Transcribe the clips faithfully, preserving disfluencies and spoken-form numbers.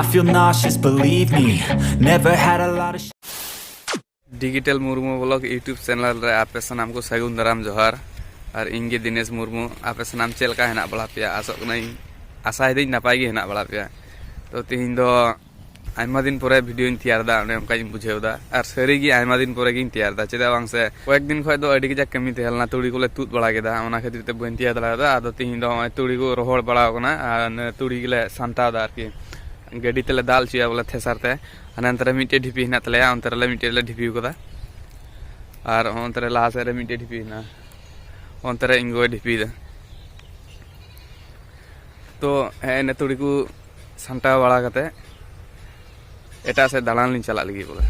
I feel nauseous, believe me. Never had a lot of sh- Digital Murmu Vlog YouTube channel ᱨᱮ ᱟᱯᱮ ᱥᱟᱱᱟᱢ ᱠᱚ ᱥᱟᱹᱜᱩᱱ ᱫᱟᱨᱟᱢ ᱡᱚᱦᱟᱨ᱾ ᱟᱨ ᱤᱧ ᱜᱮ ᱫᱤᱱᱮᱥ ᱢᱩᱨᱢᱩ᱾ ᱟᱯᱮ ᱥᱟᱱᱟᱢ ᱪᱮᱫ ᱞᱮᱠᱟ ᱦᱮᱱᱟᱜ ᱵᱟᱲᱟ ᱯᱮᱭᱟ? ᱟᱥᱚᱜ ᱠᱟᱹᱱᱟᱹᱧ, ᱟᱥᱟᱭᱮᱫᱟᱹᱧ ᱱᱟᱯᱟᱭ ᱜᱮ ᱦᱮᱱᱟᱜ ᱵᱟᱲᱟ ᱯᱮᱭᱟ᱾ ᱛᱚ ᱛᱤᱦᱤᱧ ᱫᱚ ᱟᱭᱢᱟ ᱫᱤᱱ ᱯᱚᱨᱮ ᱵᱷᱤᱰᱤᱭᱳᱧ ᱛᱮᱭᱟᱨ ᱮᱫᱟ, ᱚᱱᱮ ᱚᱱᱠᱟᱧ ᱵᱩᱡᱷᱟᱹᱣ ᱮᱫᱟ᱾ ᱟᱨ ᱥᱟᱹᱨᱤ ᱜᱮ ᱟᱭᱢᱟ ᱫᱤᱱ ᱯᱚᱨᱮ ᱜᱤᱧ ᱛᱮᱭᱟᱨ ᱮᱫᱟ, ᱪᱮᱫᱟᱜ ᱵᱟᱝ ᱥᱮ ᱠᱚᱭᱮᱠ ᱫᱤᱱ ᱠᱷᱚᱱ ᱫᱚ ᱟᱹᱰᱤ ᱠᱟᱡᱟᱠ ᱠᱟᱹᱢᱤ ᱛᱟᱦᱮᱸ ᱞᱮᱱᱟ, ᱛᱩᱲᱤ ᱠᱚᱞᱮ ᱛᱩᱫ ᱵᱟᱲᱟ ᱠᱮᱫᱟ, ᱚᱱᱟ ᱠᱷᱟᱹᱛᱤᱨ ᱛᱮ ᱵᱟᱹᱧ ᱛᱮᱭᱟᱨ ᱫᱟᱲᱮᱭᱟᱫᱟ᱾ ᱟᱫᱚ ᱛᱤᱦᱤᱧ ᱫᱚ ᱱᱚᱜᱼᱚᱭ ᱛᱩᱲᱤ ᱠᱚ ᱨᱚᱦᱚᱲ ᱵᱟᱲᱟᱣ ᱠᱟᱱᱟ ᱟᱨ ᱚᱱᱮ ᱛᱩᱲᱤ ᱜᱮᱞᱮ ᱥᱟᱢᱴᱟᱣ ᱮᱫᱟ ᱟᱨᱠᱤ᱾ ᱜᱟᱹᱰᱤ ᱛᱮᱞᱮ ᱫᱟᱞ ᱦᱚᱪᱚᱭᱟ ᱵᱚᱞᱮ ᱛᱷᱮᱥᱟᱨ ᱛᱮ᱾ ᱦᱟᱱᱮ ᱚᱱᱛᱮ ᱨᱮ ᱢᱤᱫᱴᱮᱡ ᱰᱷᱤᱯᱤ ᱦᱮᱱᱟᱜ ᱛᱟᱞᱮᱭᱟ, ᱚᱱᱛᱮ ᱨᱮᱞᱮ ᱢᱤᱫᱴᱮᱡ ᱞᱮ ᱰᱷᱤᱯᱤ ᱠᱟᱫᱟ᱾ ᱟᱨ ᱚᱱᱛᱮ ᱨᱮ ᱞᱟᱦᱟ ᱥᱮᱫ ᱨᱮ ᱢᱤᱫᱴᱮᱡ ᱰᱷᱤᱯᱤ ᱦᱮᱱᱟᱜᱼᱟ, ᱚᱱᱛᱮ ᱨᱮ ᱤᱧ ᱜᱚᱭ ᱰᱷᱤᱯᱤᱭᱮᱫᱟ᱾ ᱛᱚ ᱦᱮᱸ, ᱤᱱᱟᱹ ᱛᱩᱲᱤ ᱠᱚ ᱥᱟᱢᱴᱟᱣ ᱵᱟᱲᱟ ᱠᱟᱛᱮ ᱮᱴᱟᱜ ᱥᱮᱫ ᱫᱟᱬᱟᱱ ᱞᱤᱧ ᱪᱟᱞᱟᱜ ᱞᱟᱹᱜᱤᱫ ᱵᱚᱞᱮ᱾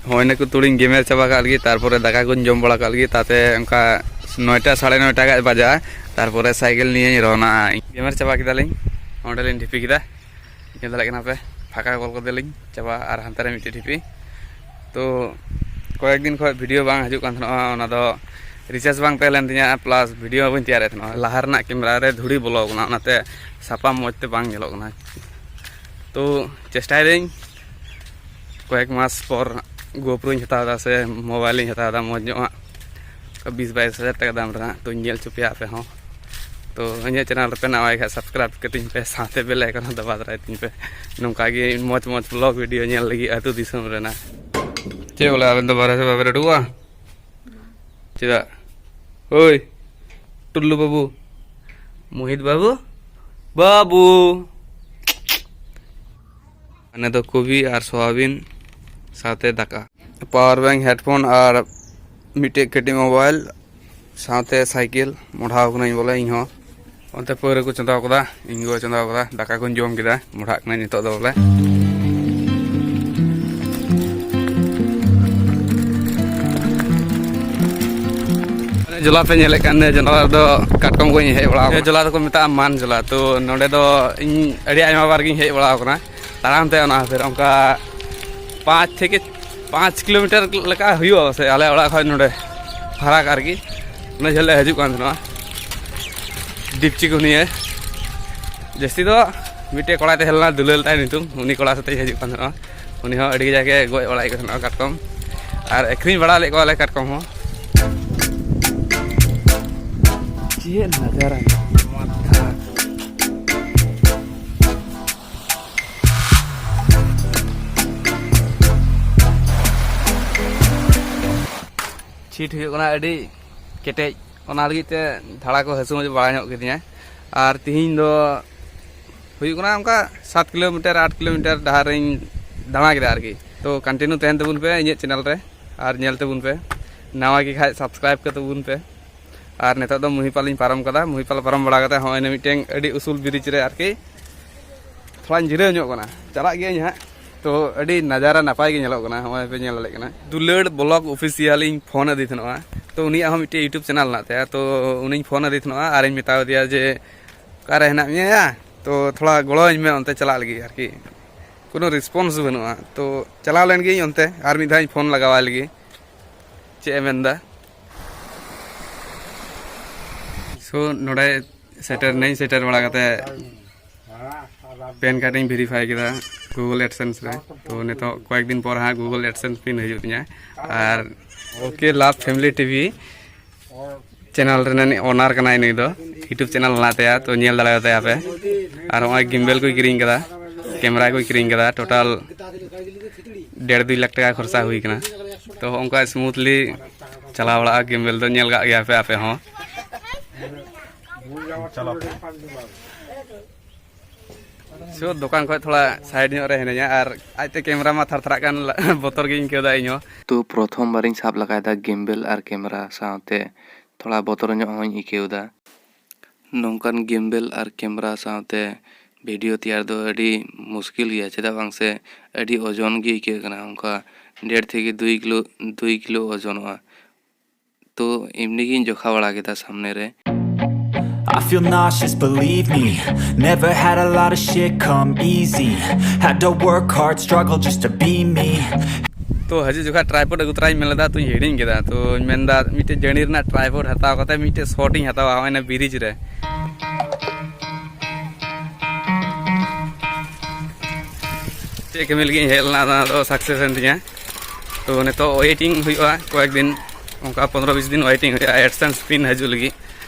ᱦᱳᱭ, ᱤᱱᱟᱹ ᱠᱚ ᱛᱩᱲᱤᱧ ᱜᱮᱢᱮᱨ ᱪᱟᱵᱟ ᱠᱟᱜ ᱞᱟᱹᱜᱤᱫ, ᱛᱟᱨᱯᱚᱨᱮ ᱫᱟᱠᱟ ᱠᱚᱧ ᱡᱚᱢ ᱵᱟᱲᱟ ᱠᱟᱜ ᱞᱟᱹᱜᱤᱫ, ᱛᱟᱛᱮ ᱚᱱᱠᱟ ᱱᱚᱭᱴᱟ, ᱥᱟᱲᱮ ᱱᱚᱭᱴᱟ ᱜᱟᱱ ᱵᱟᱡᱟᱜᱼᱟ᱾ ᱛᱟᱨᱯᱚᱨᱮ ᱥᱟᱭᱠᱮᱞ ᱱᱤᱭᱮᱧ ᱨᱚᱣᱱᱟᱜᱼᱟ᱾ ᱜᱮᱢᱮᱨ ᱪᱟᱵᱟ ᱠᱮᱫᱟᱞᱤᱧ, ᱚᱸᱰᱮᱞᱤᱧ ᱰᱷᱤᱯᱤ ᱠᱮᱫᱟ᱾ ᱧᱮᱞ ᱫᱟᱲᱮᱭᱟᱜ ᱠᱟᱱᱟ ᱯᱮ, ᱯᱷᱟᱸᱠᱟ ᱠᱚᱞ ᱠᱟᱫᱟᱞᱤᱧ ᱪᱟᱵᱟ, ᱟᱨ ᱦᱟᱱᱛᱮ ᱨᱮ ᱢᱤᱫᱴᱮᱡ ᱰᱷᱤᱯᱤ᱾ ᱛᱚ ᱠᱚᱭᱮᱠ ᱫᱤᱱ ᱠᱷᱚᱱ ᱵᱷᱤᱰᱤᱭᱳ ᱵᱟᱝ ᱦᱤᱡᱩᱜ ᱠᱟᱱ ᱛᱟᱦᱮᱱᱟ, ᱚᱱᱟ ᱫᱚ ᱨᱤᱪᱟᱨᱡᱽ ᱵᱟᱝ ᱛᱟᱦᱮᱸ ᱞᱮᱱ ᱛᱤᱧᱟᱹ, ᱯᱞᱟᱥ ᱵᱷᱤᱰᱤᱭᱳ ᱦᱚᱸ ᱵᱟᱹᱧ ᱛᱮᱭᱟᱨᱮᱫ ᱛᱟᱦᱮᱱᱟ᱾ ᱞᱟᱦᱟ ᱨᱮᱱᱟᱜ ᱠᱮᱢᱮᱨᱟ ᱨᱮ ᱫᱷᱩᱲᱤ ᱵᱚᱞᱚ ᱠᱟᱱᱟ, ᱚᱱᱟᱛᱮ ᱥᱟᱯᱟ ᱢᱚᱡᱽ ᱛᱮ ᱵᱟᱝ ᱧᱮᱞᱚᱜ ᱠᱟᱱᱟ᱾ ᱛᱚ ᱪᱮᱥᱴᱟᱭᱮᱫᱟᱹᱧ ᱠᱚᱭᱮᱠ ᱢᱟᱥ ᱯᱚᱨ GoPro ᱧ ᱦᱟᱛᱟᱣ ᱮᱫᱟ ᱥᱮ ᱢᱳᱵᱟᱭᱤᱞ ᱤᱧ ᱦᱟᱛᱟᱣ ᱮᱫᱟ ᱢᱚᱡᱽ ᱧᱚᱜ ᱟᱜ, ᱵᱤᱥ ᱵᱟᱭᱤᱥ ᱦᱟᱡᱟᱨ ᱴᱟᱠᱟ ᱫᱟᱢ ᱨᱮᱱᱟᱜ᱾ ᱛᱚᱧ ᱧᱮᱞ ᱦᱚᱪᱚ ᱯᱮᱭᱟ ᱟᱯᱮ ᱦᱚᱸ᱾ ᱛᱚ ᱤᱧᱟᱹᱜ ᱪᱮᱱᱮᱞ ᱨᱮᱯᱮ ᱱᱟᱣᱟᱭ ᱠᱷᱟᱡ ᱥᱟᱵᱥᱠᱨᱟᱭᱤᱵ ᱠᱟᱹᱛᱤᱧ ᱯᱮ, ᱥᱟᱶᱛᱮ ᱵᱮᱞ ᱟᱭᱠᱚᱱ ᱦᱚᱸ ᱫᱟᱵᱟᱣ ᱛᱚᱨᱟᱭ ᱛᱤᱧ ᱯᱮ᱾ ᱱᱚᱝᱠᱟ ᱜᱮ ᱢᱚᱡᱽ ᱢᱚᱡᱽ ᱵᱞᱚᱜ ᱵᱷᱤᱰᱤᱭᱳ ᱧᱮᱞ ᱞᱟᱹᱜᱤᱫ ᱟᱹᱛᱩ ᱫᱤᱥᱚᱢ ᱨᱮᱱᱟᱜ᱾ ᱪᱮᱫ ᱵᱚᱞᱮ, ᱟᱵᱮᱱ ᱫᱚ ᱵᱟᱨᱦᱮ ᱥᱮᱫ ᱵᱟᱵᱮᱱ ᱩᱰᱩᱠᱚᱜᱼᱟ? ᱪᱮᱫᱟᱜ? ᱳᱭ ᱴᱩᱞᱞᱩ ᱵᱟᱹᱵᱩ, ᱢᱳᱦᱤᱛ ᱵᱟᱹᱵᱩ, ᱵᱟᱹᱵᱩ᱾ ᱢᱟᱱᱮ ᱫᱚ ᱠᱚᱵᱤ ᱟᱨ ᱥᱚᱣᱟᱵᱤᱱ ᱥᱟᱶᱛᱮ ᱫᱟᱠᱟ᱾ ᱯᱟᱣᱟᱨ ᱵᱮᱝᱠ, ᱦᱮᱰᱯᱷᱳᱱ ᱟᱨ ᱢᱤᱫᱴᱮᱡ ᱠᱟᱹᱴᱤᱡ ᱢᱳᱵᱟᱭᱤᱞ ᱥᱟᱶᱛᱮ ᱥᱟᱭᱠᱮᱞ᱾ ᱢᱚᱰᱷᱟᱣ ᱠᱟᱹᱱᱟᱹᱧ ᱵᱚᱞᱮ ᱤᱧ ᱦᱚᱸ᱾ ᱚᱱᱛᱮ ᱯᱟᱹᱣᱨᱟᱹ ᱠᱚ ᱪᱚᱸᱫᱟᱣ ᱠᱟᱫᱟ, ᱤᱧ ᱜᱚ ᱪᱚᱸᱫᱟᱣ ᱠᱟᱫᱟ, ᱫᱟᱠᱟ ᱠᱚᱧ ᱡᱚᱢ ᱠᱮᱫᱟ, ᱢᱚᱰᱷᱟᱜ ᱠᱟᱹᱱᱟᱹᱧ ᱱᱤᱛᱚᱜ ᱫᱚ ᱵᱚᱞᱮ᱾ ᱡᱚᱞᱟ ᱯᱮ ᱧᱮᱞᱮᱫ ᱠᱟᱱ, ᱱᱤᱭᱟᱹ ᱡᱚᱞᱟ ᱨᱮᱫᱚ ᱠᱟᱴᱠᱚᱢ ᱜᱚᱡ ᱤᱧ ᱦᱮᱡ ᱵᱟᱲᱟᱣ ᱠᱟᱱᱟ᱾ ᱱᱤᱭᱟᱹ ᱡᱚᱞᱟ ᱫᱚᱠᱚ ᱢᱮᱛᱟᱜᱼᱟ ᱢᱟᱱ ᱡᱚᱞᱟ᱾ ᱛᱚ ᱱᱚᱸᱰᱮ ᱫᱚ ᱤᱧ ᱟᱹᱰᱤ ᱟᱭᱢᱟ ᱵᱟᱨ ᱜᱤᱧ ᱦᱮᱡ ᱵᱟᱲᱟᱣ ᱠᱟᱱᱟ ᱛᱟᱲᱟᱢ ᱛᱮ, ᱚᱱᱟ ᱠᱷᱟᱹᱛᱤᱨ ᱚᱱᱠᱟ ᱯᱟᱸᱪ ᱛᱷᱮᱠᱮ ᱯᱟᱸᱪ ᱠᱤᱞᱳᱢᱤᱴᱟᱨ ᱞᱮᱠᱟ ᱦᱩᱭᱩᱜᱼᱟ ᱯᱟᱥᱮᱡ, ᱟᱞᱮ ᱚᱲᱟᱜ ᱠᱷᱚᱱ ᱱᱚᱰᱮ ᱯᱷᱟᱨᱟᱠ ᱟᱨᱠᱤ᱾ ᱩᱱᱟᱹᱜ ᱡᱷᱟᱹᱞ ᱞᱮ ᱦᱤᱡᱩᱜ ᱠᱟᱱ ᱛᱟᱦᱮᱱᱟ ᱰᱤᱯᱪᱤ ᱠᱚ ᱱᱤᱭᱟᱹ᱾ ᱡᱟᱹᱥᱛᱤ ᱫᱚ ᱢᱤᱫᱴᱮᱡ ᱠᱚᱲᱟᱭ ᱛᱟᱦᱮᱸ ᱞᱮᱱᱟ ᱫᱩᱞᱟᱹᱞ ᱛᱟᱭ ᱧᱩᱛᱩᱢ, ᱩᱱᱤ ᱠᱚᱲᱟ ᱥᱟᱛᱮᱧ ᱦᱤᱡᱩᱜ ᱠᱟᱱ ᱛᱟᱦᱮᱱᱟ᱾ ᱩᱱᱤ ᱦᱚᱸ ᱟᱹᱰᱤ ᱠᱟᱡᱟᱠ ᱮ ᱜᱚᱡ ᱵᱟᱲᱟᱭᱮᱫ ᱠᱚ ᱛᱟᱦᱮᱱᱟ ᱠᱟᱴᱠᱚᱢ, ᱟᱨ ᱟᱹᱠᱷᱨᱤᱧ ᱵᱟᱲᱟ ᱞᱮᱫ ᱠᱚᱣᱟᱞᱮ ᱠᱟᱴᱠᱚᱢ ᱦᱚᱸ᱾ ᱪᱮᱫ ᱱᱟᱡᱟᱨᱟ ᱢᱟᱛᱷᱟ᱾ ᱪᱷᱤᱴ ᱦᱩᱭᱩᱜ ᱠᱟᱱᱟ ᱟᱹᱰᱤ ᱠᱮᱴᱮᱡ, ᱚᱱᱟ ᱞᱟᱹᱜᱤᱫ ᱛᱮ ᱫᱷᱟᱲᱟ ᱠᱚ ᱦᱟᱹᱥᱩ ᱵᱟᱲᱟ ᱧᱚᱜ ᱠᱤᱫᱤᱧᱟ᱾ ᱟᱨ ᱛᱤᱦᱤᱧ ᱫᱚ ᱦᱩᱭᱩᱜ ᱠᱟᱱᱟ ᱚᱱᱠᱟ ᱥᱟᱛ ᱠᱤᱞᱳᱢᱤᱴᱟᱨ, ᱟᱴ ᱠᱤᱞᱳᱢᱤᱴᱟᱨ ᱰᱟᱦᱟᱨ ᱨᱤᱧ ᱫᱟᱬᱟ ᱠᱮᱫᱟ ᱟᱨᱠᱤ᱾ ᱛᱚ continue ᱛᱟᱦᱮᱱ ᱛᱟᱵᱚᱱ ᱯᱮ ᱤᱧᱟᱹᱜ ᱪᱮᱱᱮᱞ ᱨᱮ ᱟᱨ ᱧᱮᱞ ᱛᱟᱵᱚᱱ ᱯᱮ᱾ ᱱᱟᱣᱟ ᱜᱮ ᱠᱷᱟᱡ subscribe ᱠᱟᱛᱟᱵᱚᱱ ᱯᱮ᱾ ᱟᱨ ᱱᱤᱛᱚᱜ ᱫᱚ ᱢᱩᱦᱤᱯᱟᱞ ᱤᱧ ᱯᱟᱨᱚᱢ ᱠᱟᱫᱟ᱾ ᱢᱩᱦᱤᱯᱟᱞ ᱯᱟᱨᱚᱢ ᱵᱟᱲᱟ ᱠᱟᱛᱮ ᱦᱚᱸᱜᱼᱚᱭ ᱢᱤᱫᱴᱮᱱ ᱟᱹᱰᱤ ᱩᱥᱩᱞ ᱵᱨᱤᱡᱽ ᱨᱮ ᱟᱨᱠᱤ ᱛᱷᱚᱲᱟᱧ ᱡᱤᱨᱟᱹᱣ ᱧᱚᱜ ᱠᱟᱱᱟ᱾ ᱪᱟᱞᱟᱜ ᱜᱤᱭᱟᱹᱧ ᱦᱟᱸᱜ᱾ ᱛᱚ ᱟᱹᱰᱤ ᱱᱟᱡᱟᱨᱟ ᱱᱟᱯᱟᱭ ᱜᱮ ᱧᱮᱞᱚᱜ ᱠᱟᱱᱟ, ᱦᱚᱸᱜᱼᱚᱭ ᱯᱮ ᱧᱮᱞ ᱫᱟᱲᱮᱭᱟᱜ ᱠᱟᱱᱟ᱾ ᱫᱩᱞᱟᱹᱲ ᱵᱞᱚᱜ ᱚᱯᱷᱤᱥᱤᱭᱟᱞ ᱤᱧ ᱯᱷᱳᱱ ᱟᱫᱮ ᱛᱟᱦᱮᱱᱚᱜᱼᱟ᱾ ᱛᱚ ᱩᱱᱤᱭᱟᱜ ᱦᱚᱸ ᱢᱤᱫᱴᱮᱡ YouTube ᱪᱮᱱᱮᱞ ᱢᱮᱱᱟᱜ ᱛᱟᱭᱟ᱾ ᱛᱚ ᱩᱱᱤᱧ ᱯᱷᱳᱱ ᱟᱫᱮ ᱛᱟᱦᱮᱱᱚᱜᱼᱟ ᱟᱨᱤᱧ ᱢᱮᱛᱟ ᱫᱮᱭᱟ ᱡᱮ, "ᱚᱠᱟᱨᱮ ᱦᱮᱱᱟᱜ ᱢᱮᱭᱟ ᱭᱟ? ᱛᱚ ᱛᱷᱚᱲᱟ ᱜᱚᱲᱚᱣᱟᱹᱧ ᱢᱮ ᱚᱱᱛᱮ ᱪᱟᱞᱟᱜ ᱞᱟᱹᱜᱤᱫ ᱟᱨᱠᱤ, ᱠᱳᱱᱳ ᱨᱮᱥᱯᱚᱱᱥ ᱵᱟᱹᱱᱩᱜᱼᱟ᱾" ᱛᱚ ᱪᱟᱞᱟᱣ ᱞᱮᱱ ᱜᱤᱭᱟᱹᱧ ᱚᱱᱛᱮ, ᱟᱨ ᱢᱤᱫ ᱫᱷᱟᱣ ᱤᱧ ᱯᱷᱳᱱ ᱞᱟᱜᱟᱣᱟᱭ ᱞᱟᱹᱜᱤᱫ, ᱪᱮᱫ ᱮ ᱢᱮᱱᱫᱟ᱾ ᱥᱳ ᱱᱚᱰᱮ ᱥᱮᱴᱮᱨ ᱱᱟᱹᱧ, ᱥᱮᱴᱮᱨ ᱵᱟᱲᱟ ᱠᱟᱛᱮ ᱯᱮᱱ ᱠᱟᱨᱰ ᱤᱧ ᱵᱷᱮᱨᱤᱯᱷᱟᱭ ᱠᱮᱫᱟ Google AdSense ᱨᱮ᱾ ᱛᱚ ᱱᱤᱛᱚᱜ ᱠᱚᱭᱮᱠ ᱫᱤᱱ ᱯᱚᱨ ᱦᱟᱸᱜ Google AdSense ᱯᱤᱱ ᱦᱤᱡᱩᱜ ᱛᱤᱧᱟ᱾ ᱟᱨ OK Love Family TV channel ᱨᱮᱱ ᱳᱱᱟᱨ ᱠᱟᱱᱟᱭ ᱱᱩᱭ ᱫᱚ, YouTube ᱪᱮᱱᱮᱞ ᱢᱮᱱᱟᱜ ᱛᱟᱭᱟ, ᱛᱚ ᱧᱮᱞ ᱫᱟᱲᱮᱭᱟᱛᱟᱭᱟ ᱯᱮ᱾ ᱟᱨ ᱦᱚᱸᱜᱼᱚᱭ ᱜᱤᱢᱵᱮᱞ ᱠᱚᱭ ᱠᱤᱨᱤᱧ ᱠᱟᱫᱟ, ᱠᱮᱢᱮᱨᱟ ᱠᱚᱭ ᱠᱤᱨᱤᱧ ᱠᱟᱫᱟ, ᱴᱳᱴᱟᱞ ᱰᱮᱲ ᱫᱩᱭ ᱞᱟᱠᱷ ᱴᱟᱠᱟ ᱠᱷᱚᱨᱪᱟ ᱦᱩᱭ ᱠᱟᱱᱟ᱾ ᱛᱚ ᱦᱚᱸᱜᱼᱚ ᱱᱚᱝᱠᱟ smoothly ᱪᱟᱞᱟᱣ ᱵᱟᱲᱟᱜᱼᱟ ᱜᱤᱢᱵᱮᱞ ᱫᱚ, ᱧᱮᱞ ᱠᱟᱜ ᱜᱮᱭᱟ ᱯᱮ ᱟᱯᱮ ᱦᱚᱸ᱾ ᱥᱳ ᱫᱚᱠᱟᱱ ᱠᱷᱚᱱ ᱛᱷᱚᱲᱟ ᱥᱟᱭᱤᱰ ᱧᱚᱜ ᱨᱮ ᱦᱤᱱᱟᱹᱧᱟ, ᱟᱨ ᱟᱡᱛᱮ ᱠᱮᱢᱮᱨᱟ ᱢᱟ ᱛᱷᱟᱨ ᱛᱷᱟᱨᱟᱜ ᱠᱟᱱ, ᱵᱚᱛᱚᱨ ᱜᱤᱧ ᱟᱹᱭᱠᱟᱹᱣ ᱮᱫᱟ ᱤᱧ ᱦᱚᱸ᱾ ᱛᱚ ᱯᱨᱚᱛᱷᱚᱢ ᱵᱟᱨᱤᱧ ᱥᱟᱵ ᱞᱟᱜᱟᱭᱮᱫᱟ ᱜᱤᱢᱵᱮᱞ ᱟᱨ ᱠᱮᱢᱮᱨᱟ ᱥᱟᱶᱛᱮ, ᱛᱷᱚᱲᱟ ᱵᱚᱛᱚᱨ ᱧᱚᱜ ᱦᱚᱸᱧ ᱟᱹᱭᱠᱟᱹᱣ ᱮᱫᱟ᱾ ᱱᱚᱝᱠᱟᱱ ᱜᱤᱢᱵᱮᱞ ᱟᱨ ᱠᱮᱢᱮᱨᱟ ᱥᱟᱶᱛᱮ ᱵᱷᱤᱰᱤᱭᱳ ᱛᱮᱭᱟᱨ ᱫᱚ ᱟᱹᱰᱤ ᱢᱩᱥᱠᱤᱞ ᱜᱮᱭᱟ, ᱪᱮᱫᱟᱜ ᱵᱟᱝ ᱥᱮ ᱟᱹᱰᱤ ᱳᱡᱚᱱ ᱜᱮ ᱟᱹᱭᱠᱟᱹᱜ ᱠᱟᱱᱟ, ᱚᱱᱠᱟ ᱰᱮᱲ ᱛᱷᱮᱠᱮ ᱫᱩᱭ ᱠᱤᱞᱳ, ᱫᱩᱭ ᱠᱤᱞᱳ ᱳᱡᱚᱱᱚᱜᱼᱟ᱾ ᱛᱚ ᱮᱢᱱᱤ ᱜᱤᱧ ᱡᱚᱠᱷᱟ ᱵᱟᱲᱟ ᱠᱮᱫᱟ ᱥᱟᱢᱱᱮ ᱨᱮ᱾ I feel nauseous, believe me. Never had a lot of shit come easy. Had to work hard, struggle just to be me. ᱛᱚ ᱦᱤᱡᱩᱜ ᱡᱚᱠᱷᱟᱡ ᱴᱨᱟᱭᱯᱚᱰ ᱟᱹᱜᱩ ᱛᱚᱨᱟᱧ ᱢᱮᱱ ᱞᱮᱫᱟ, ᱛᱚᱧ ᱦᱤᱲᱤᱧ ᱠᱮᱫᱟ᱾ ᱛᱚᱧ ᱢᱮᱱᱫᱟ ᱢᱤᱫᱴᱮᱡ ᱡᱟᱹᱲᱤ ᱨᱮᱱᱟᱜ ᱴᱨᱟᱭᱯᱚᱰ ᱦᱟᱛᱟᱣ ᱠᱟᱛᱮ ᱢᱤᱫᱴᱮᱡ ᱥᱚᱴ ᱤᱧ ᱦᱟᱛᱟᱣᱟ ᱦᱚᱸᱜᱼᱚᱭ ᱱᱟ ᱵᱨᱤᱡᱽ ᱨᱮ᱾ ᱪᱮᱫ ᱠᱟᱹᱢᱤ ᱞᱟᱹᱜᱤᱫ ᱤᱧ ᱦᱮᱡ ᱞᱮᱱᱟ, ᱚᱱᱟ ᱫᱚ ᱥᱟᱠᱥᱮᱥ ᱮᱱ ᱛᱤᱧᱟ᱾ ᱛᱚ ᱱᱤᱛᱚᱜ ᱳᱭᱮᱴᱤᱝ ᱦᱩᱭᱩᱜᱼᱟ ᱠᱚᱭᱮᱠ ᱫᱤᱱ, ᱚᱱᱠᱟ ᱯᱚᱱᱨᱚ ᱵᱤᱥ ᱫᱤᱱ ᱳᱭᱮᱴᱤᱝ ᱦᱩᱭᱩᱜᱼᱟ ᱮᱰᱥᱮᱱᱥ ᱯᱤᱱ ᱦᱤᱡᱩᱜ ᱞᱟᱹᱜᱤᱫ᱾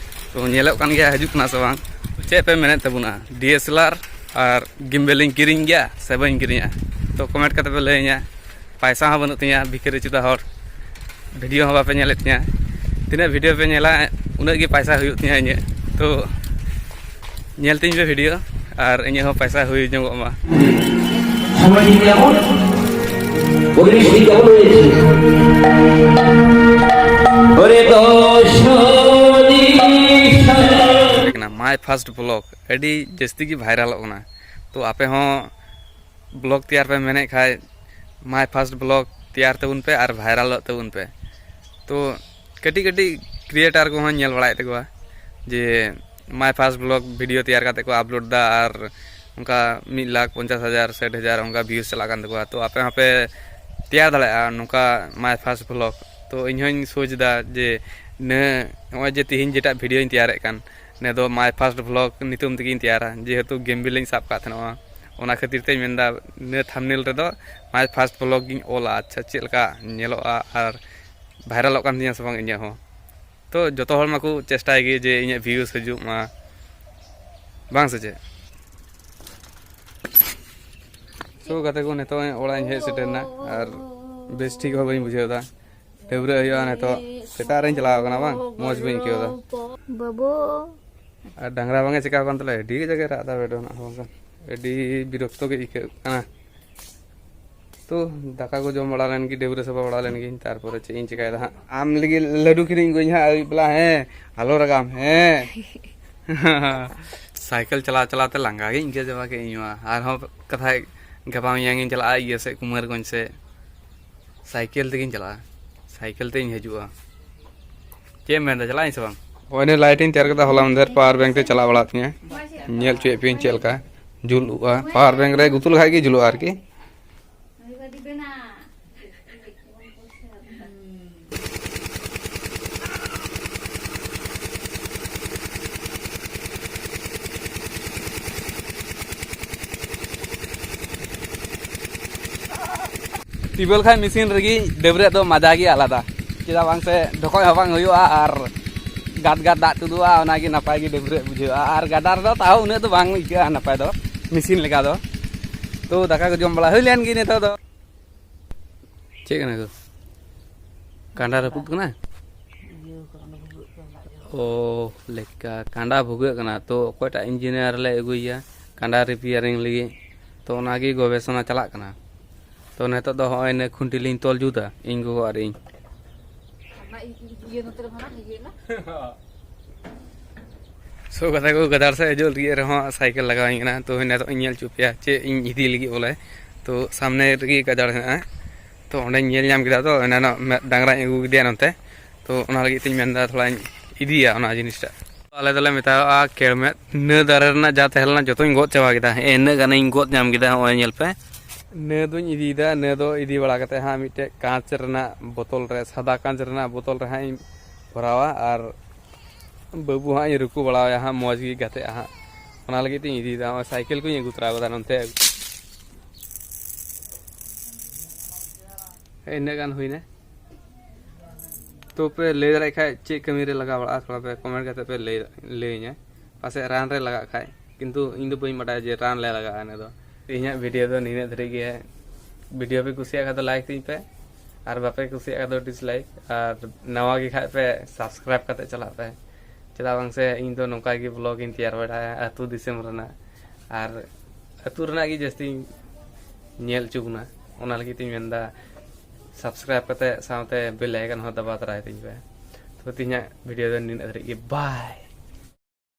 ᱛᱚ ᱧᱮᱞᱚᱜ ᱠᱟᱱ ᱜᱮᱭᱟ ᱦᱤᱡᱩᱜ ᱠᱟᱱᱟ ᱥᱮ ᱵᱟᱝ᱾ ᱪᱮᱫ ᱯᱮ ᱢᱮᱱᱮᱫ ᱛᱟᱵᱚᱱᱟ, ᱰᱤ ᱮᱥ ᱮᱞ ᱟᱨ ᱟᱨ ᱜᱤᱢᱵᱮᱞ ᱤᱧ ᱠᱤᱨᱤᱧ ᱜᱮᱭᱟ ᱥᱮ ᱵᱟᱹᱧ ᱠᱤᱨᱤᱧᱟ? ᱛᱚ ᱠᱚᱢᱮᱱᱴ ᱠᱟᱛᱮ ᱯᱮ ᱞᱟᱹᱭᱟᱹᱧᱟ᱾ ᱯᱟᱭᱥᱟ ᱦᱚᱸ ᱵᱟᱹᱱᱩᱜ ᱛᱤᱧᱟ, ᱵᱷᱤᱠᱟᱹᱨᱤ ᱪᱩᱫᱟ ᱦᱚᱲ, ᱵᱷᱤᱰᱤᱭᱳ ᱦᱚᱸ ᱵᱟᱯᱮ ᱧᱮᱞᱮᱫ ᱛᱤᱧᱟ᱾ ᱛᱤᱱᱟᱹᱜ ᱵᱷᱤᱰᱤᱭᱳ ᱯᱮ ᱧᱮᱞᱟ, ᱩᱱᱟᱹᱜ ᱜᱮ ᱯᱟᱭᱥᱟ ᱦᱩᱭᱩᱜ ᱛᱤᱧᱟ ᱤᱧᱟᱹᱜ᱾ ᱛᱚ ᱧᱮᱞ ᱛᱤᱧ ᱯᱮ ᱵᱷᱤᱰᱤᱭᱳ, ᱟᱨ ᱤᱧᱟᱹᱜ ᱦᱚᱸ ᱯᱟᱭᱥᱟ ᱦᱩᱭ ᱧᱚᱜᱚᱜ ᱢᱟ᱾ সময় দিন কেমন, পরিবেশ দিন কেমন হয়েছে? ওরে দশ দিশা। ᱠᱟᱱᱟ My First Vlog, ᱟᱹᱰᱤ ᱡᱟᱹᱥᱛᱤ ᱜᱮ ᱵᱷᱟᱭᱨᱟᱞᱚᱜ ᱠᱟᱱᱟ᱾ ᱛᱚ ᱟᱯᱮ ᱦᱚᱸ ᱵᱞᱚᱜ ᱛᱮᱭᱟᱨ ᱯᱮ ᱢᱮᱱᱮᱫ ᱠᱷᱟᱡ, My First Vlog ᱛᱮᱭᱟᱨ ᱛᱟᱵᱚᱱ ᱯᱮ ᱟᱨ ᱵᱷᱟᱭᱨᱟᱞᱚᱜ ᱛᱟᱵᱚᱱ ᱯᱮ᱾ ᱛᱚ ᱠᱟᱹᱴᱤᱡ ᱠᱟᱹᱴᱤᱡ ᱠᱨᱤᱭᱮᱴᱟᱨ ᱠᱚᱦᱚᱸ ᱧᱮᱞ ᱵᱟᱲᱟᱭᱮᱫ ᱛᱟᱠᱚᱣᱟ ᱡᱮ My First Vlog ᱵᱷᱤᱰᱤᱭᱳ ᱛᱮᱭᱟᱨ ᱠᱟᱛᱮ ᱠᱚ ᱟᱯᱞᱳᱰ ᱫᱟ, ᱟᱨ ᱚᱱᱠᱟ ᱢᱤᱫ ᱞᱟᱠᱷ ᱯᱚᱧᱪᱟᱥ ᱦᱟᱡᱟᱨ, ᱥᱟᱴ ᱦᱟᱡᱟᱨ ᱚᱱᱠᱟ ᱵᱷᱤᱭᱩᱥ ᱪᱟᱞᱟᱜ ᱠᱟᱱ ᱛᱟᱠᱚᱣᱟ᱾ ᱛᱚ ᱟᱯᱮ ᱦᱚᱸᱯᱮ ᱛᱮᱭᱟᱨ ᱫᱟᱲᱮᱭᱟᱜᱼᱟ ᱱᱚᱝᱠᱟ My First Vlog᱾ ᱛᱚ ᱤᱧ ᱦᱚᱧ ᱥᱳᱪ ᱮᱫᱟ ᱡᱮ ᱱᱤᱭᱟᱹ ᱱᱚᱜᱼᱚᱭ ᱡᱮ ᱛᱤᱦᱤᱧ ᱡᱮᱴᱟ ᱵᱷᱤᱰᱤᱭᱳᱧ ᱛᱮᱭᱟᱨᱮᱫ ᱠᱟᱱ, ᱱᱤᱭᱟᱹ ᱫᱚ My First Vlog ᱧᱩᱛᱩᱢ ᱛᱮᱜᱮᱧ ᱛᱮᱭᱟᱨᱟ, ᱡᱮᱦᱮᱛᱩ ᱜᱮᱢᱵᱮᱞᱤᱧ ᱥᱟᱵ ᱠᱟᱜ ᱛᱟᱦᱮᱱᱚᱜᱼᱟ᱾ ᱚᱱᱟ ᱠᱷᱟᱹᱛᱤᱨ ᱛᱮᱧ ᱢᱮᱱᱫᱟ ᱱᱤᱭᱟᱹ ᱛᱷᱟᱢᱵᱽᱱᱮᱞ ᱨᱮᱫᱚ My First Vlog ᱜᱤᱧ ᱚᱞᱟ᱾ ᱟᱪᱪᱷᱟ, ᱪᱮᱫ ᱞᱮᱠᱟ ᱧᱮᱞᱚᱜᱼᱟ ᱟᱨ ᱵᱷᱟᱭᱨᱟᱞᱚᱜ ᱠᱟᱱ ᱛᱤᱧᱟᱹ ᱥᱮ ᱵᱟᱝ ᱤᱧᱟᱹᱜ ᱦᱚᱸ᱾ ᱛᱚ ᱡᱚᱛᱚ ᱦᱚᱲ ᱢᱟᱠᱚ ᱪᱮᱥᱴᱟᱭ ᱜᱮ ᱡᱮ ᱤᱧᱟᱹᱜ ᱵᱷᱤᱭᱩᱥ ᱦᱤᱡᱩᱜ ᱢᱟ, ᱵᱟᱝ ᱥᱮ ᱪᱮᱫ? ᱥᱳ ᱜᱟᱛᱮ ᱠᱚ, ᱱᱤᱛᱚᱜ ᱚᱲᱟᱜ ᱤᱧ ᱦᱮᱡ ᱥᱮᱴᱮᱨ ᱮᱱᱟ ᱟᱨ ᱵᱮᱥ ᱴᱷᱤᱠ ᱦᱚᱸ ᱵᱟᱹᱧ ᱵᱩᱡᱷᱟᱹᱣ ᱮᱫᱟ᱾ ᱰᱟᱹᱵᱽᱨᱟᱹᱜ ᱦᱩᱭᱩᱜᱼᱟ ᱱᱤᱛᱚᱜ, ᱥᱮᱛᱟᱜ ᱨᱮᱧ ᱪᱟᱞᱟᱣ ᱠᱟᱱᱟ ᱵᱟᱝ, ᱢᱚᱡᱽ ᱵᱟᱹᱧ ᱟᱹᱭᱠᱟᱹᱣ ᱮᱫᱟ᱾ ᱵᱟᱹᱵᱩ᱾ ᱟᱨ ᱰᱟᱝᱨᱟ ᱵᱟᱝ ᱮ ᱪᱮᱠᱟᱣ ᱠᱟᱱ ᱛᱟᱞᱮᱭᱟ, ᱟᱹᱰᱤ ᱠᱟᱡᱟᱠ ᱮ ᱨᱟᱜ ᱮᱫᱟ ᱵᱮᱰᱚ ᱱᱟᱜ ᱦᱚᱸ ᱵᱟᱝ᱾ ᱟᱹᱰᱤ ᱵᱤᱨᱚᱠᱛᱚ ᱜᱮ ᱟᱹᱭᱠᱟᱹᱜ ᱠᱟᱱᱟ᱾ ᱛᱚ ᱫᱟᱠᱟ ᱠᱚ ᱡᱚᱢ ᱵᱟᱲᱟ ᱞᱮᱱ ᱜᱮ, ᱰᱟᱹᱵᱽᱨᱟᱹ ᱥᱟᱯᱷᱟ ᱵᱟᱲᱟ ᱞᱮᱱ ᱜᱤᱧ, ᱛᱟᱨᱯᱚᱨᱮ ᱪᱮᱫ ᱤᱧ ᱪᱮᱠᱟᱭᱮᱫᱟ ᱦᱟᱸᱜ᱾ ᱟᱢ ᱞᱟᱹᱜᱤᱫ ᱞᱟᱹᱰᱩ ᱠᱤᱨᱤᱧ ᱟᱹᱜᱩᱭᱟᱹᱧ ᱦᱟᱸᱜ ᱟᱹᱭᱩᱵ ᱵᱮᱞᱟ, ᱦᱮᱸ, ᱟᱞᱚ ᱨᱟᱜᱟᱢ, ᱦᱮᱸ᱾ ᱥᱟᱭᱠᱮᱞ ᱪᱟᱞᱟᱣ ᱪᱟᱞᱟᱣ ᱛᱮ ᱞᱟᱸᱜᱟ ᱜᱤᱧ ᱟᱹᱭᱠᱟᱹᱣ ᱪᱟᱵᱟ ᱠᱮᱫ ᱤᱧ ᱢᱟ᱾ ᱟᱨᱦᱚᱸ ᱠᱟᱛᱷᱟᱭ, ᱜᱟᱯᱟ ᱢᱮᱭᱟᱝ ᱤᱧ ᱪᱟᱞᱟᱜᱼᱟ ᱤᱭᱟᱹ ᱥᱮᱫ, ᱠᱩᱢᱟᱨᱜᱚᱸᱡᱽ ᱥᱮᱫ᱾ ᱥᱟᱭᱠᱮᱞ ᱛᱮᱜᱤᱧ ᱪᱟᱞᱟᱜᱼᱟ, ᱥᱟᱭᱠᱮᱞ ᱛᱮᱧ ᱦᱤᱡᱩᱜᱼᱟ᱾ ᱪᱮᱫ ᱮᱢ ᱢᱮᱱᱫᱟ, ᱪᱟᱞᱟᱜ ᱟᱹᱧ ᱥᱮ ᱵᱟᱝ? ᱱᱚᱜᱼᱚᱭ ᱱᱤᱭᱟᱹ ᱞᱟᱭᱤᱴ ᱤᱧ ᱛᱮᱭᱟᱨ ᱠᱮᱫᱟ ᱦᱚᱞᱟ ᱢᱟᱫᱷᱮᱨ, ᱯᱟᱣᱟᱨ ᱵᱮᱝᱠ ᱛᱮ ᱪᱟᱞᱟᱣ ᱵᱟᱲᱟᱜ ᱛᱤᱧᱟᱹ᱾ ᱧᱮᱞ ᱦᱚᱪᱚᱭᱮᱫ ᱯᱮᱭᱟᱹᱧ ᱪᱮᱫ ᱞᱮᱠᱟ ᱡᱩᱞᱩᱜᱼᱟ, ᱯᱟᱣᱟᱨ ᱵᱮᱝᱠ ᱨᱮ ᱜᱩᱛᱩ ᱞᱮᱠᱷᱟᱡ ᱜᱮ ᱡᱩᱞᱩᱜᱼᱟ ᱟᱨᱠᱤ᱾ ᱴᱤᱭᱩᱵᱽᱣᱮᱞ ᱠᱷᱟᱱ ᱢᱮᱥᱤᱱ ᱨᱮᱜᱮ ᱰᱟᱹᱵᱽᱨᱟᱹᱜ ᱫᱚ ᱢᱟᱡᱟ ᱜᱮ ᱟᱞᱟᱫᱟ᱾ ᱪᱮᱫᱟᱜ ᱵᱟᱝ ᱥᱮ ᱰᱷᱚᱠᱚᱡ ᱦᱚᱸ ᱵᱟᱝ ᱦᱩᱭᱩᱜᱼᱟ ᱟᱨ ᱜᱟᱫ ᱜᱟᱫ ᱫᱟᱜ ᱛᱩᱫᱩᱜᱼᱟ, ᱚᱱᱟᱜᱮ ᱱᱟᱯᱟᱭ ᱜᱮ ᱰᱟᱹᱵᱽᱨᱟᱹᱜ ᱵᱩᱡᱷᱟᱹᱜᱼᱟ᱾ ᱟᱨ ᱜᱟᱰᱟ ᱨᱮᱫᱚ ᱛᱟᱣ ᱩᱱᱟᱹᱜ ᱫᱚ ᱵᱟᱝ ᱟᱹᱭᱠᱟᱹᱜᱼᱟ ᱱᱟᱯᱟᱭ ᱫᱚ, ᱢᱮᱥᱤᱱ ᱞᱮᱠᱟ ᱫᱚ᱾ ᱛᱚ ᱫᱟᱠᱟ ᱠᱚ ᱡᱚᱢ ᱵᱟᱲᱟ ᱦᱩᱭ ᱞᱮᱱ ᱜᱮ ᱱᱤᱛᱚᱜ ᱫᱚ᱾ ᱪᱮᱫ ᱠᱟᱱᱟ ᱠᱚ? ᱠᱟᱸᱰᱟ ᱨᱟᱹᱯᱩᱫ ᱠᱟᱱᱟ? ᱚ, ᱞᱮᱠᱟ ᱠᱟᱸᱰᱟ ᱵᱷᱩᱜᱟᱹᱜ ᱠᱟᱱᱟ᱾ ᱛᱚ ᱚᱠᱚᱭᱴᱟᱜ ᱤᱧᱡᱤᱱᱤᱭᱟᱨ ᱞᱮ ᱟᱹᱜᱩᱭᱮᱭᱟ ᱠᱟᱸᱰᱟ ᱨᱤᱯᱮᱭᱟᱨᱤᱝ ᱞᱟᱹᱜᱤᱫ? ᱛᱚ ᱚᱱᱟᱜᱮ ᱜᱚᱵᱮᱥᱚᱱᱟ ᱪᱟᱞᱟᱜ ᱠᱟᱱᱟ᱾ ᱛᱚ ᱱᱤᱛᱚᱜ ᱫᱚ ᱦᱚᱸᱜᱼᱚᱭ ᱤᱱᱟᱹ ᱠᱷᱩᱱᱴᱤ ᱞᱤᱧ ᱛᱚᱞ ᱡᱩᱛᱟ, ᱤᱧ ᱜᱚᱜᱚ ᱟᱨ ᱤᱧ᱾ ᱚᱱᱟ ᱤ-, ᱤ-, ᱤᱭᱟᱹ ᱱᱚᱛᱮ ᱨᱮ ᱵᱷᱟᱲᱟ ᱤᱭᱟᱹ ᱱᱟ᱾ ᱥᱚ ᱠᱟᱛᱷᱟ ᱠᱚ ᱜᱟᱫᱟᱲ ᱥᱮᱫ ᱦᱤᱡᱩᱜ ᱞᱟᱹᱜᱤᱫ ᱨᱮᱦᱚᱸ ᱥᱟᱭᱠᱮᱞ ᱞᱟᱜᱟᱣ ᱤᱧ ᱠᱟᱱᱟ᱾ ᱛᱚ ᱱᱤᱛᱚᱜ ᱤᱧ ᱧᱮᱞ ᱦᱚᱪᱚ ᱯᱮᱭᱟ ᱪᱮᱫ ᱤᱧ ᱤᱫᱤ ᱞᱟᱹᱜᱤᱫ ᱵᱚᱞᱮ᱾ ᱛᱚ ᱥᱟᱢᱱᱮ ᱨᱮᱜᱮ ᱜᱟᱡᱟᱲ ᱦᱮᱱᱟᱜᱼᱟ᱾ ᱛᱚ ᱚᱸᱰᱮᱧ ᱧᱮᱞ ᱧᱟᱢ ᱠᱮᱫᱟ, ᱛᱚ ᱮᱱᱟᱱᱚᱜ ᱢᱮᱫ ᱰᱟᱝᱨᱟᱧ ᱟᱹᱜᱩ ᱠᱮᱫᱮᱭᱟ ᱱᱚᱛᱮ᱾ ᱛᱚ ᱚᱱᱟ ᱞᱟᱹᱜᱤᱫ ᱛᱤᱧ ᱢᱮᱱᱫᱟ ᱛᱷᱚᱲᱟᱧ ᱤᱫᱤᱭᱟ ᱚᱱᱟ ᱡᱤᱱᱤᱥᱴᱟᱜ᱾ ᱟᱞᱮ ᱫᱚᱞᱮ ᱢᱮᱛᱟᱣᱟᱜᱼᱟ ᱠᱮᱲᱢᱮᱫ᱾ ᱱᱟᱹ ᱫᱟᱨᱮ ᱨᱮᱱᱟᱜ ᱡᱟ ᱛᱟᱦᱮᱸ ᱞᱮᱱᱟ ᱡᱚᱛᱚᱧ ᱜᱚᱫ ᱪᱟᱵᱟ ᱠᱮᱫᱟ᱾ ᱦᱮᱸ, ᱤᱱᱟᱹᱜ ᱜᱟᱱᱤᱧ ᱜᱚᱫ ᱧᱟᱢ ᱠᱮᱫᱟ᱾ ᱦᱚᱸᱜᱼᱚᱭ ᱧᱮᱞ ᱯᱮ, ᱱᱟᱹ ᱫᱚᱧ ᱤᱫᱤᱭᱮᱫᱟ᱾ ᱱᱟᱹ ᱫᱚ ᱤᱫᱤ ᱵᱟᱲᱟ ᱠᱟᱛᱮ ᱦᱟᱸᱜ ᱢᱤᱫᱴᱮᱡ ᱠᱟᱸᱪ ᱨᱮᱱᱟᱜ ᱵᱳᱛᱚᱞ ᱨᱮ, ᱥᱟᱫᱟ ᱠᱟᱸᱪ ᱨᱮᱱᱟᱜ ᱵᱳᱛᱚᱞ ᱨᱮ ᱦᱟᱸᱜ ᱤᱧ ᱵᱷᱚᱨᱟᱣᱟ ᱟᱨ ᱵᱟᱹᱵᱩ ᱦᱟᱸᱜ ᱤᱧ ᱨᱩᱠᱩ ᱵᱟᱲᱟᱣᱟᱭᱟ ᱦᱟᱸᱜ, ᱢᱚᱡᱽ ᱜᱮ ᱜᱟᱛᱮᱜᱼᱟ ᱦᱟᱸᱜ᱾ ᱚᱱᱟ ᱞᱟᱹᱜᱤᱫ ᱛᱤᱧ ᱤᱫᱤᱭᱮᱫᱟ᱾ ᱱᱚᱜᱼᱚᱭ ᱥᱟᱭᱠᱮᱞ ᱠᱚᱧ ᱟᱹᱜᱩ ᱛᱚᱨᱟ ᱠᱟᱫᱟ ᱱᱚᱱᱛᱮ᱾ ᱤᱱᱟᱹᱜ ᱜᱟᱱ ᱦᱩᱭᱱᱟ᱾ ᱛᱚ ᱯᱮ ᱞᱟᱹᱭ ᱫᱟᱲᱮᱭᱟᱜ ᱠᱷᱟᱡ ᱪᱮᱫ ᱠᱟᱹᱢᱤ ᱨᱮ ᱞᱟᱜᱟᱣ ᱵᱟᱲᱟᱜᱼᱟ, ᱛᱷᱚᱲᱟ ᱯᱮ ᱠᱚᱢᱮᱱᱴ ᱠᱟᱛᱮ ᱯᱮ ᱞᱟᱹᱭ, ᱞᱟᱹᱭᱟᱹᱧᱟ᱾ ᱯᱟᱥᱮᱡ ᱨᱟᱱ ᱨᱮ ᱞᱟᱜᱟᱜ ᱠᱷᱟᱡ, ᱠᱤᱱᱛᱩ ᱤᱧ ᱫᱚ ᱵᱟᱹᱧ ᱵᱟᱰᱟᱭᱟ ᱡᱮ ᱨᱟᱱ ᱞᱮ ᱞᱟᱜᱟᱜᱼᱟ ᱤᱱᱟᱹ ᱫᱚ᱾ ᱛᱮᱦᱮᱧᱟᱜ ᱵᱷᱤᱰᱤᱭᱳ ᱫᱚ ᱱᱤᱱᱟᱹᱜ ᱫᱷᱟᱹᱨᱤᱡ ᱜᱮ᱾ ᱵᱷᱤᱰᱤᱭᱳ ᱯᱮ ᱠᱩᱥᱤᱭᱟᱜ ᱠᱷᱟᱡ ᱫᱚ ᱞᱟᱭᱤᱠ ᱛᱤᱧ ᱯᱮ, ᱟᱨ ᱵᱟᱯᱮ ᱠᱩᱥᱤᱭᱟᱜ ᱠᱷᱟᱡ ᱫᱚ ᱰᱤᱥᱞᱟᱭᱤᱠ, ᱟᱨ ᱱᱟᱣᱟ ᱜᱮ ᱠᱷᱟᱡ ᱯᱮ ᱥᱟᱵᱥᱠᱨᱟᱭᱤᱵ ᱠᱟᱛᱮ ᱪᱟᱞᱟᱜ ᱯᱮ᱾ ᱪᱮᱫᱟᱜ ᱵᱟᱝ ᱥᱮ ᱤᱧ ᱫᱚ ᱱᱚᱝᱠᱟ ᱜᱮ ᱵᱞᱚᱜ ᱤᱧ ᱛᱮᱭᱟᱨ ᱵᱟᱲᱟᱭᱟ ᱟᱹᱛᱩ ᱫᱤᱥᱚᱢ ᱨᱮᱱᱟᱜ, ᱟᱨ ᱟᱹᱛᱩ ᱨᱮᱱᱟᱜ ᱜᱮ ᱡᱟᱹᱥᱛᱤᱧ ᱧᱮᱞ ᱦᱚᱪᱚ ᱵᱚᱱᱟ᱾ ᱚᱱᱟ ᱞᱟᱹᱜᱤᱫ ᱛᱤᱧ ᱢᱮᱱᱫᱟ ᱥᱟᱵᱥᱠᱨᱟᱭᱤᱵ ᱠᱟᱛᱮ ᱥᱟᱶᱛᱮ ᱵᱮᱞ ᱟᱭᱠᱚᱱ ᱦᱚᱸ ᱫᱟᱵᱟᱣ ᱛᱚᱨᱟᱭ ᱛᱤᱧ ᱯᱮ᱾ ᱛᱚ ᱛᱮᱦᱮᱧᱟᱜ ᱵᱷᱤᱰᱤᱭᱳ ᱫᱚ ᱱᱤᱱᱟᱹᱜ ᱫᱷᱟᱹᱨᱤᱡ ᱜᱮ, ᱵᱟᱭ᱾